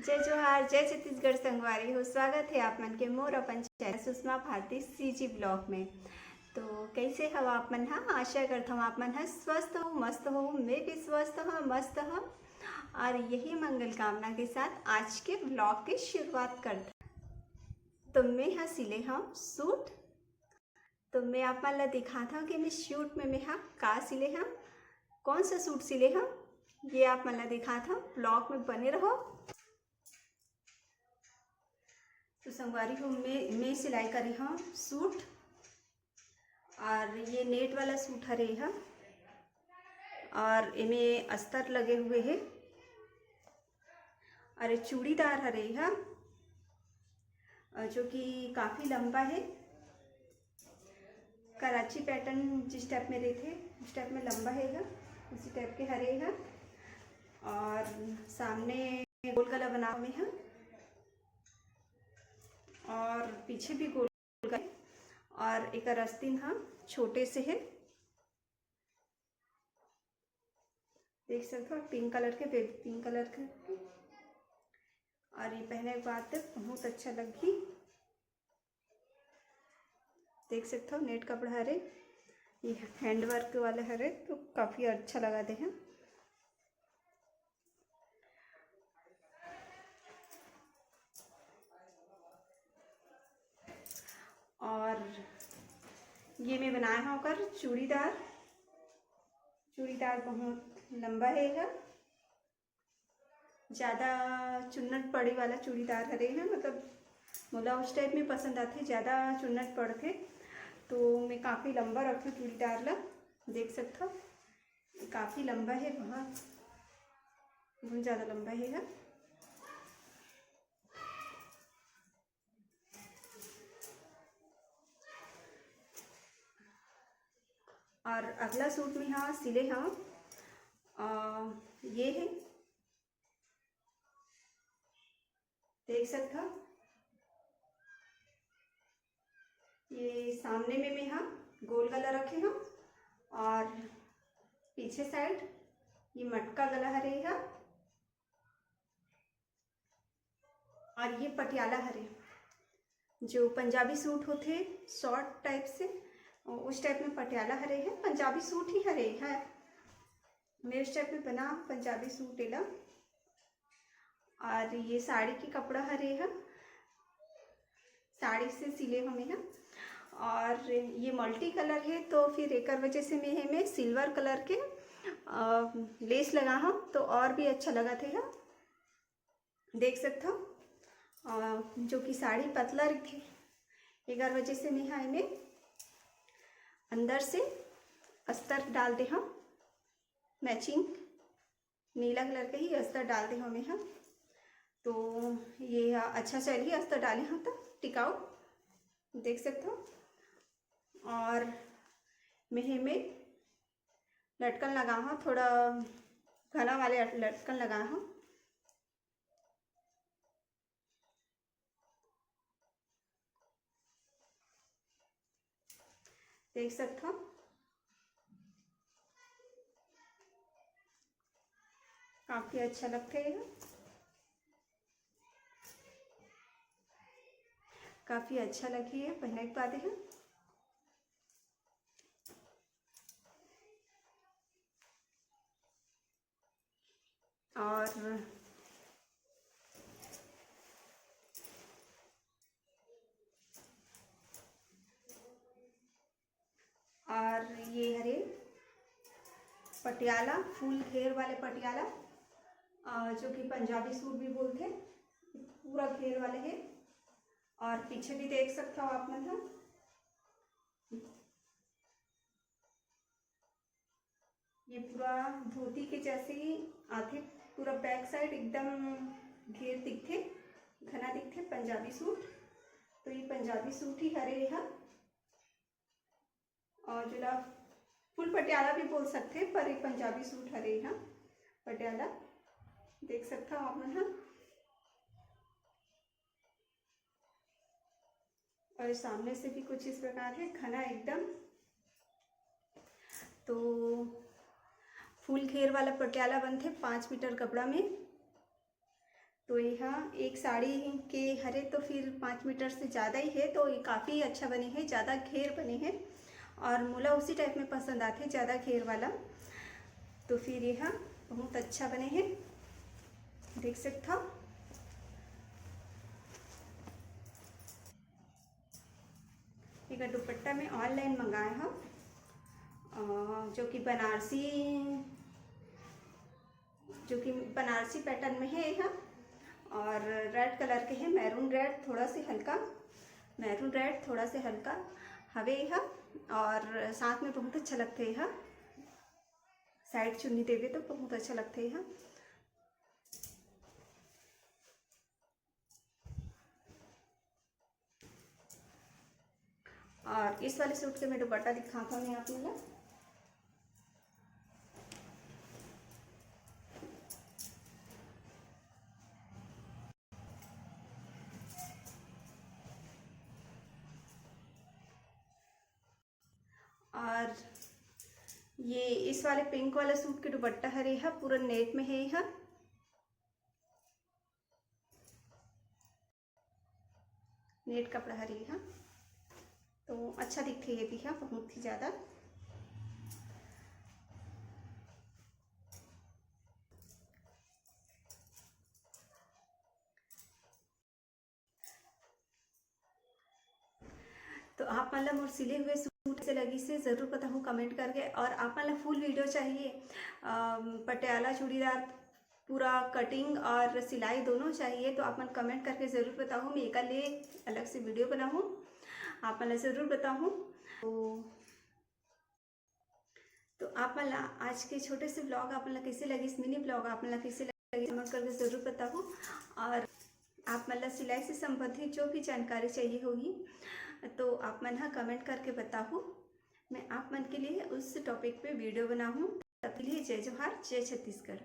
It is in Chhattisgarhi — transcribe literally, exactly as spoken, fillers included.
जय जोहार, जय छत्तीसगढ़ संगवारी हो। स्वागत हे आप मन के मोर अपन चैनल सुषमा भारती सीजी ब्लॉग में। तो कइसे हव आप मन ह? आशा करत हव आप मन ह स्वस्थ हो, मस्त हो। मैं भी स्वस्थ हव, मस्त हव। और यही मंगल कामना के साथ आज के ब्लॉग के शुरुआत करत हव। तो मैं ह सिले हव सूट। तो मैं आप मन ला दिखात हव कि मैं सूट में मैं ह का सिले हव, कौन सा सूट सिले हव, ये आप मन ला दिखात हव। ब्लॉग में बने रहो। तो संगवारी हो, मैं, मैं सिलाई करे हव सूट, और ये नेट वाला सूट हरे ह, और एमे अस्तर लगे हुए हे, और ये चूड़ीदार हरे ह, और जो कि काफ़ी लंबा हे, कराची पैटर्न जिस टाइप में रहते, उस टाइप में लंबा हे ह, उसी टाइप के हरे ह, और सामने गोल गला बना हुए ह, और पीछे भी गोल गला, और एक आस्तीन ह छोटे से हे, देख सकते हो, पिंक कलर के, बेबी पिंक कलर के। और ये पहने के बाद बहुत अच्छा लगही। देख सकते हो, नेट कपड़ा हरे, ये हैंड वर्क वाला हरे, तो काफ़ी अच्छा लगा दे हैं। और ये मैं बनाए हव ओकर चूड़ीदार। चूड़ीदार बहुत लंबा हे ह, ज़्यादा चुन्नट पड़ी वाला चूड़ीदार हरे ह, मतलब मोला उस टाइप में पसंद आथे, ज़्यादा चुन्नट पड़थे, तो मैं काफ़ी लंबा रखथव चूड़ीदार ला। देख सकथव, काफ़ी लंबा हे, बहुत, बहुत ज़्यादा लंबा हे ह। और अगला सूट में ह सिले ह, अ, ये हे, देख सकथव, ये सामने में मैं ह गोल गला रखे हव, और पीछे साइड ये मटका गला हरे ह, और ये पटियाला हरे, जो पंजाबी सूट होथे शॉर्ट टाइप से, उस टाइप में पटियाला हरे हे, पंजाबी सूट ही हरे हे, मेरे टाइप में बना पंजाबी सूट एला। और ये साड़ी के कपड़ा हरे ह, साड़ी से सिले हवे ह। और ये मल्टी कलर हे, तो फिर एकर वजह से मैं एमे सिल्वर कलर के, अ, लेस लगा हव, तो और भी अच्छा लगत हे ह। देख सकथव, अ, जो कि साड़ी पतला रहिथे, एकर वजह से मैं ह एमे अंदर से अस्तर डाल दे हव, मैचिंग नीला कलर के ही अस्तर डाल दे हव मैं ह। तो ये ह अच्छा चलही, अस्तर डाले हव त टिकाऊ, देख सकथव। और मैं एमे लटकन लगा हव, थोड़ा घना वाले लटकन लगा हव। देख सकथव, काफ़ी अच्छा लगथे ये, काफ़ी अच्छा लगही ये पहने के बाद ये। और और ये हरे पटियाला, फुल घेर वाले पटियाला, अ, जो कि पंजाबी सूट भी बोलथे, पूरा घेर वाले हे। और पीछे भी देख सकथव आप मन ह, ये पूरा धोती के जैसे ही आथे, पूरा बैक साइड एकदम घेर दिखथे, घना दिखथे पंजाबी सूट। तो ये पंजाबी सूट ही हरे ह, और जेला फुल पटियाला भी बोल सकथे, पर ये पंजाबी सूट हरे ह पटियाला, देख सकथव आप मन ह। और सामने से भी कुछ इस प्रकार है, घना एकदम। तो फुल घेर वाला पटियाला बनथे पाँच मीटर कपड़ा में। तो यह एक साड़ी के हरे तो फिर पाँच मीटर से ज़्यादा ही है, तो ये काफ़ी अच्छा बने है, ज़्यादा घेर बने है। और मोला उसी टाइप में पसंद आथे, ज़्यादा घेर वाला। तो फिर यह बहुत अच्छा बने है, देख सकथव। एकर दुपट्टा मैं ऑनलाइन मंगाए हव, अ, जो कि बनारसी, जो कि बनारसी पैटर्न में है यह, और रेड कलर के है, मैरून रेड थोड़ा से हल्का, मैरून रेड थोड़ा से हल्का हवे यह, और साथ में बहुत अच्छा लगथे यह। साइड चुन्नी देवे तो बहुत अच्छा लगथे यह। और इस वाले सूट के मैं दुपट्टा दिखाता हूँ आप लोग। और ये इस वाले पिंक वाला सूट के दुपट्टा हरे हा, पूरा नेट में है यह, नेट कपड़ा हरे हा, तो अच्छा दिखथे ये भी हा बहुत ही ज़्यादा। तो आप मन ला मोर सिले हुए सूट से लगिस हे, जरूर बताहू कमेंट करके। और आप मन ला फुल वीडियो चाहिए, अम, पटियाला चूड़ीदार पूरा कटिंग और सिलाई दोनों चाहिए, तो आप मन कमेंट करके जरूर बताहू, मैं एकर लिए अलग से वीडियो बनाहूँ, आप मन ला जरूर बताहू। तो तो आप मन ला आज के छोटे से ब्लॉग आप मन ला कैसे लगिस, मिनी ब्लॉग आप मन ला कैसे लगिस, कमेंट करके जरूर बताहू। और आप मन ला सिलाई से संबंधित जो भी जानकारी चाहिए होगी तो आप मन हा कमेंट करके बताहू, मैं आप मन के लिए उस टॉपिक पे वीडियो बनाहूँ। तब के लिए जय जोहार, जय छत्तीसगढ़।